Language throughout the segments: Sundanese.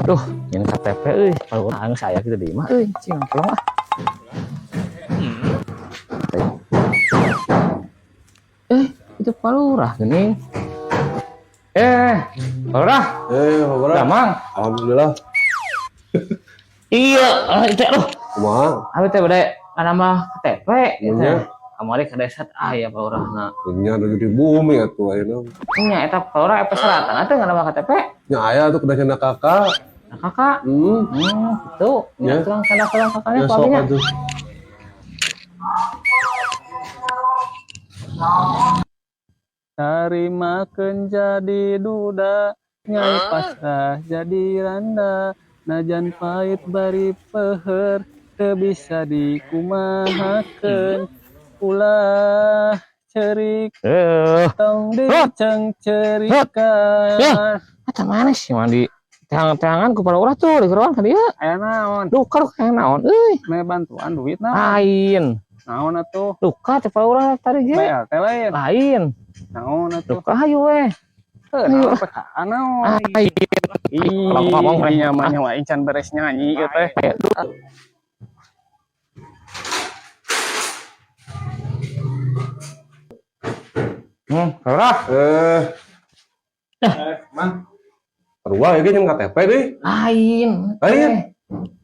Duh, yang KTP euy, kalau urang saya gitu di imah euy, cing tolong ah. Eh, itu Pak Lurah geuning. Eh, Pak Lurah, Eh, Pak Lurah. Damang. Alhamdulillah. Iya, ah, itu aduh. Kumaha? Abi teh bade nambah KTP gitu. Nya. Kamari ke desa ah ya Pak Lurah na. Nya nu di bumi atuh ayeuna. Nya eta Pak Lurah apa selatan atuh nambah KTP? Nya aya atuh kedah cenah kakak. Nah, kakak. Gitu. Nya Ya. tulang sana tulang kakaknya Ya ku sok abinya. atuh. Tarimakeun jadi duda, nyai pasrah jadi randa, najan pahit bari peher, teu bisa dikumahakeun. Ulah cerik Eh, tong dicengcerikan. Ya. Eta mana sih mandi teangan-teangan ku Pak Lurah tuh di keruan ka dieu. Aya naon? Duka duka kayak naon euy. Mere bantuan duit naon? Lain. Naon atuh? Duka teh Pak Lurah tadi ge. BLT lain. Lain. Naon atuh? Duka hayu we. Heuh, naon PKA naon? Lain. Ih, Ngomong, nya mah nyawa aing can beres nyanyi ieu teh. Pak Lurah. Eh, Mang, sarua ya ge jeung KTP deui. Lain. Lain.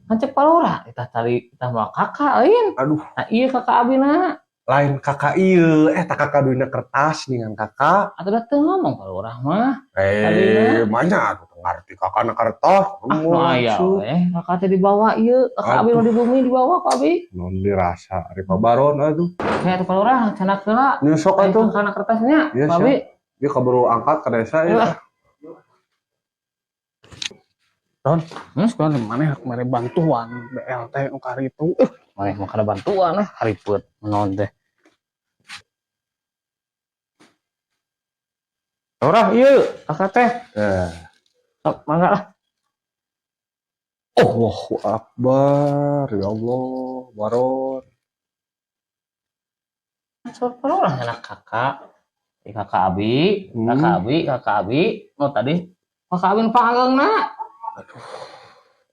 Kan cek Pak Lurah eta tadi eta mah kakak lain. Aduh, Nah, iya kakak abina. Lain kakak ieu, eh tak kakak duina kertas dengan kakak. Atuh da teu ngomong Pak Lurah mah. Eh, banyak atuh teu ngarti kakak na kertas. Ah, nu aya we. Kakak teh dibawa ieu, kakak abi nu di bumi dibawa ku abi. Non dirasa ari Pak Baron atuh. Kayak tuh Pak Lurah cenah heula. Nya sok atuh. Kana kertasnya, Iya, Pak abi. Dia kaburu angkat ke desa Ayo, ya. ah. Don, sekarang mana aku mere bantuan BLT nu karitu. Maneh mah kana bantuan ah, haripet naon teh. Lurah ieu kakak teh. Eh. Sok mangga lah. Allahu Akbar, ya Allah, Baron. Sok Pak Lurah anak kakak. Di kakak abi, kakak abi, kakak abi. Nu tadi kakak abi nu panggengna.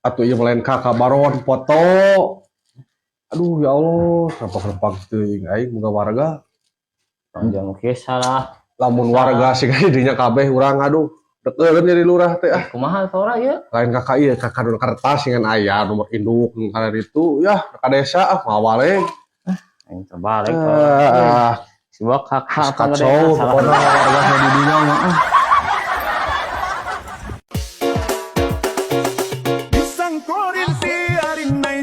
Atuh ieu lain kakak Baron foto. Aduh ya Allah, kenapa teuing aing boga warga. Jangan kieu salah. Lamun warga sih dinya kabeh urang aduh. Deukeun jadi lurah teh ah. Kumaha Pak Lurah ieu? Lain kakak ieu, kakak nu kertas dengan aya nomor induk nu kana ditu ya ka desa ah ngawale. Aing terbalik Pak Lurah. Ah, Siwa kakak kacau pokoknya warga di dinya mah ah. Pisang korin si arinai.